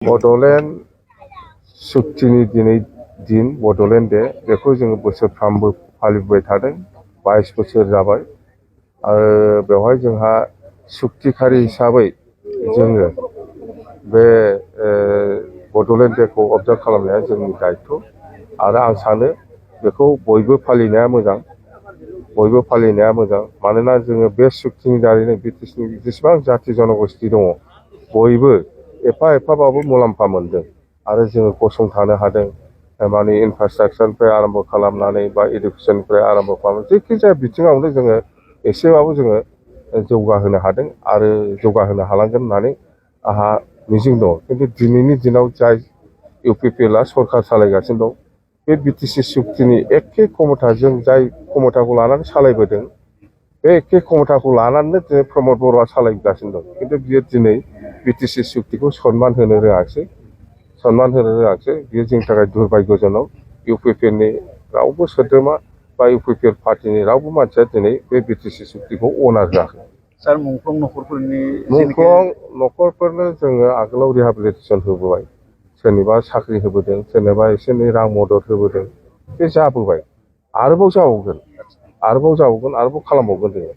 बड'लेण्ड सुक्तिनि दिनै दिन बड'लेण्ड डे बेखौ जोङो बोसोरफ्रामबो फालिबोबाय थादों 22 बोसोर जाबाय आरो बेवहाय जोंहा सुक्तिखारि हिसाबै जोङो बे बड'लेण्ड डेखौ अबजार्भ खालामनाया जोंनि दायित्व आरो आं सानो बेखौ बयबो फालिनाया मोजां मानोना जोङो बे सुक्तिनि दारैनो बिटिसिनि जेसेबां जाथि जनगोष्ठी दङ बयबो एफा एफाबाबो मुलाम्फा मोनदों आरो जोङो गसंथानो हादों माने इनफ्रास्ट्राक्चारनिफ्राय आरम्भ खालामनानै बा इडुकेसननिफ्राय आरम्भ खालामनानै जायखिजाया बिथिङावनो जोङो एसेबाबो जोङो जौगाहोनो हादों आरो जौगाहोनो हालांगोन होननानै आंहा मिजिं दङ खिन्थु दिनैनि दिनाव जाय इउपिपिएलआ सरकार सालायगासिनो दं बे बिटिसि सुक्तिनि एखे क्षमताजों जाय क्षमताखौ लानानै सालायबोदों बे एखे क्षमताखौ लानानैनो दिनै प्रमद बर'आ सालायगासिनो दं खिन्थु बियो दिनै बिटिसि सुक्तिखौ सनमान होनो रोङाखिसै बियो जोंनि थाखाय दुर्भाग्यजनक इउपिपिएलनि रावबो सोद्रोमा बा इउपिपिएल पार्टिनि रावबो मानसिया दिनै बे बिटिसि सुक्तिखौ अनार होआखै सार मुंख्लं न'खरफोरनो जोङो आगोलाव रिहाबिलिटेसन होबोबाय सोरनिबा साख्रि होबोदों सोरनिबा एसे एनै रां मदद होबोदों बे जाबोबाय आरोबाव जाबावगोन आरोबाव खालामबावगोन जोङो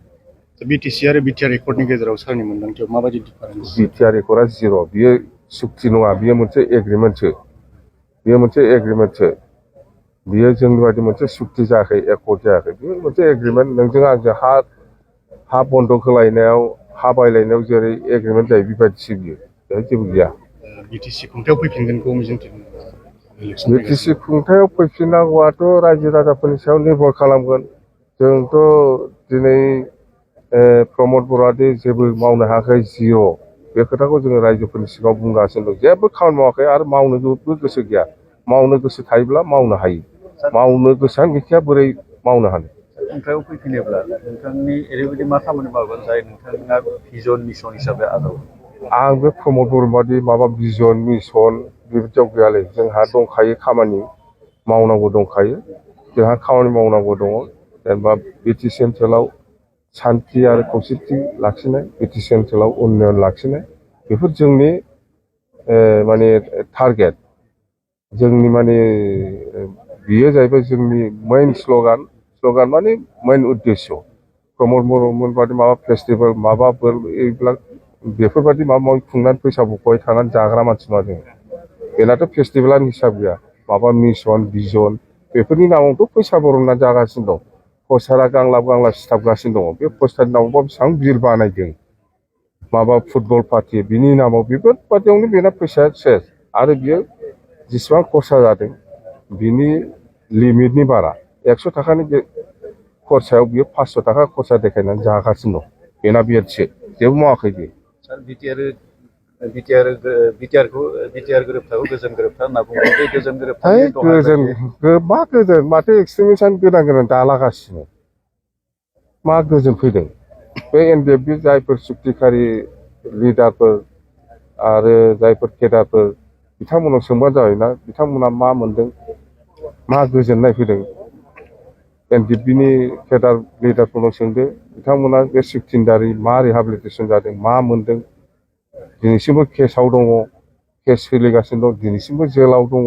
बिटिसि आरो बिटिआर एकर्डनि गेजेराव सारनि मोनदांथियाव माबायदि डिफारेन्स बिटिआर एकर्डआ जिर' बियो सुक्ति नङा बियो मोनसे एग्रिमेन्टसो बियो जोंनि बायदि मोनसे सुक्ति जायाखै एकर्ड जायाखै बियो मोनसे एग्रिमेन्ट नोंजों आंजों हा बन्दक होलायनायाव हा बायलायनायाव जेरै एग्रिमेन्ट जायो बेबायदिसो बियो बेहाय जेबो गैया बिटिसि खुंथायाव फैफिनगोनखौ मिजिंथिदों बिटिसि खुंथायाव फैफिननांगौआथ' रायजो राजाफोरनि सायाव निर्भर खालामगोन जोंथ' दिनै प्रमद बर'आदि जेबो मावनो हायाखै जिर' बे खोथाखौ जोङो रायजोफोरनि सिगाङाव बुंगासिनो दं जेबो खामानि मावाखै आरो मावनोबो गोसो गैया मावनो गोसो थायोब्ला मावनो हायो मावनो गोसोआनो गैखाया बोरै मावनो हानो खुंथायाव फैफिनोब्ला नोंथांनि ओरैबायदि मा खामानि मावगोन जाय नोंथाङा भिजन मिसन हिसाबै आजावगोन आं बे प्रमद बर' बादि माबा भिजन मिसन बेबायदियाव गैयालै जोंहा दंखायो खामानि मावनांगौ दंखायो जोंहा खामानि मावनांगौ दङ जेनेबा बिटिसि ओनसोलाव सान्थि आरो खौसेथि लाखिनाय बिटिसि ओनसोलाव उन्नयन लाखिनाय बेफोर जोंनि माने टारगेट जोंनि माने बियो जाहैबाय जोंनि मेइन स्ल'गान माने मेइन उद्देश्य प्रमद बर'मोन बादि माबा फेस्टिभेल माबाफोर बेफोरबायदि माबा माबि खुंनानै फैसा बख'बाय थानानै जाग्रा मानसि नङा जों बेनाथ' फेस्टिभेलानो हिसाब गैया माबा मिसन भिजन बेफोरनि नामावथ' फैसा बरनना जागासिनो दं पस्टारा गांलाब सिथाबगासिनो दङ बे पस्टारनि नामावबा बेसेबां बिल बानायदों माबा फुटबल पार्टि बिनि नामाव बेफोरबादियावनो बेना फैसाया सेस आरो बियो जेसेबां खरसा जादों बिनि लिमिटनि बारा 100 थाखानि खरसायाव बियो 500 थाखा खरसा देखायनानै जागासिनो दं बेना बिएडसो जेबो मावाखै बियो सार बिटिआर गोरोबथाखौ गोजोन गोरोबथा होनना बुङो बे गोजोन गोरोबथा माथो एक्सट्रिमिस्टआनो गोदान दालागासिनो मा गोजोन फैदों बे एनडिएफबि जायफोर सुक्तिखारि लिडारफोर आरो जायफोर केडारफोर बिथांमोनाव सोंबानो जाबायना बिथांमोना मा मोनदों मा गोजोननाय फैदों एनडिएफबिनि केडार लिडारफोरनाव सोंदो बिथांमोना बे सुक्तिनि दारै मा रिहाबिलिटेसन जादों मा मोनदों दिनैसिमबो केसाव दङ केस सोलिगासिनो दं दिनैसिमबो जेलाव दङ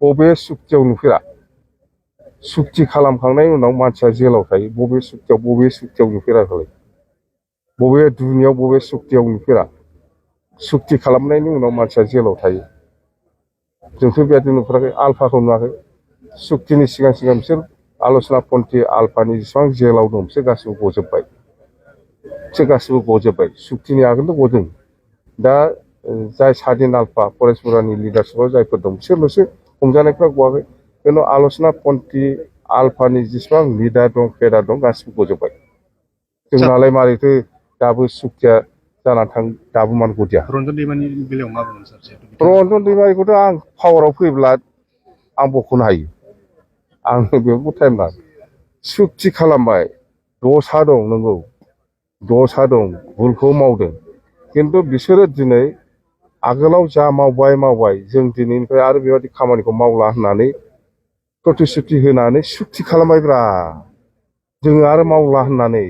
बबे सुक्तियाव नुफेरा सुक्ति खालामखांनायनि उनाव मानसिया जेलाव थायो बबे सुक्तियाव नुफेराखै बबे दुनियाव बबे सुक्तियाव नुफेरा सुक्ति खालामनायनि उनाव मानसिया जेलाव थायो जोंथ' बेबायदि नुफेराखै आल्फाखौ नुवाखै सुक्तिनि सिगां बिसोर आल'सना पन्थी आल्फानि जेसेबां जेलाव दं बिसोर गासिबो गजोब्बाय सुक्तिनि आगोलनो गदों दा जाय सादिन आल्फा फरेस्टफोरनि लिडारशिपआव जायफोर दं बिसोरल'सो हमजानायफ्रा गवाखै खिन्थु आल'सना पन्थी आल्फानि जेसेबां लिडार दं केडार दं गासिबो गजोब्बाय जोंनालाय मारैथो दाबो सुक्तिया जानानै दाबो मानो गदिया रन्जन दैमारिनि बेलायाव मा बुंगोन सार रन्जन दैमारिखौथ' आं पावाराव फैब्ला आं बख'नो हायो आंनो बेयावबो टाइम नाङा सुक्ति खालामबाय दसा दं नंगौ दसा दं भुलखौ मावदों खिन्थु बिसोरो दिनै आगोलाव जा मावबाय जों दिनैनिफ्राय आरो बेबायदि खामानिखौ मावला होननानै प्रतिश्रुति होनानै सुक्ति खालामबायब्रा जोङो आरो मावला होननानै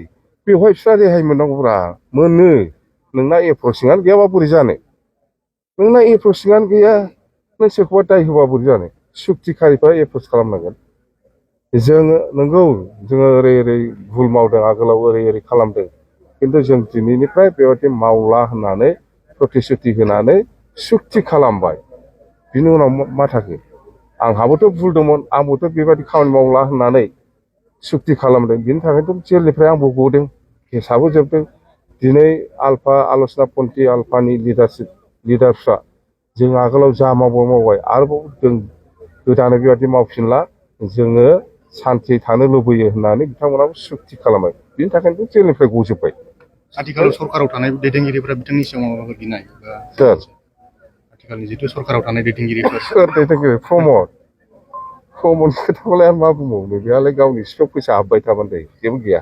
बेवहाय बिस्रा रेहाय मोननांगौब्रा मोनो नोंना एप्रसिंआनो गैयाबा बोरै जानो नोंना एप्र'चिंआनो गैया नों सोरखौबा दाय होबा बोरै जानो सुक्तिखारिफ्रा एप्र'च खालामनांगोन जोङो नंगौ जोङो ओरै ओरै भुल मावदों आगोलाव ओरै ओरै खालामदों खिन्थु जों दिनैनिफ्राय बेबादि मावला होननानै प्रतिश्रुति होनानै सुक्ति खालामबाय बिनि उनाव मा थाखो आंहाबोथ' भुल दंमोन आंबोथ' बेबादि खामानि मावला होननानै सुक्ति खालामदों बिनि थाखायथ' जेलनिफ्राय आंबो गदों केसाबो जोबदों दिनै आलफा आलसना पन्थी आलफानि लिडारफ्रा जों आगोलाव जा मावबाय आरोबाव जों गोदानै बेबादि मावफिनला जोङो सान्थि थानो लुबैयो होननानै बिथांमोनाबो सुक्ति खालामबाय बिनि थाखायनोथ' जेलनिफ्राय गजोब्बाय आथिखालाव सरकाराव थानाय दैदेनगिरिफोरा बिथांनि सायाव माबाफोर गिनाय बा सोर आथिखालनि जिथु सरकाराव थानाय दैदेनगिरिफोर सोर दैदेनगिरि प्रमदनि खोथाखौलाय आं मा बुंबावनो बेहालाय गावनि सिफियाव फैसा हाबबाय थाबानो जायो जेबो गैया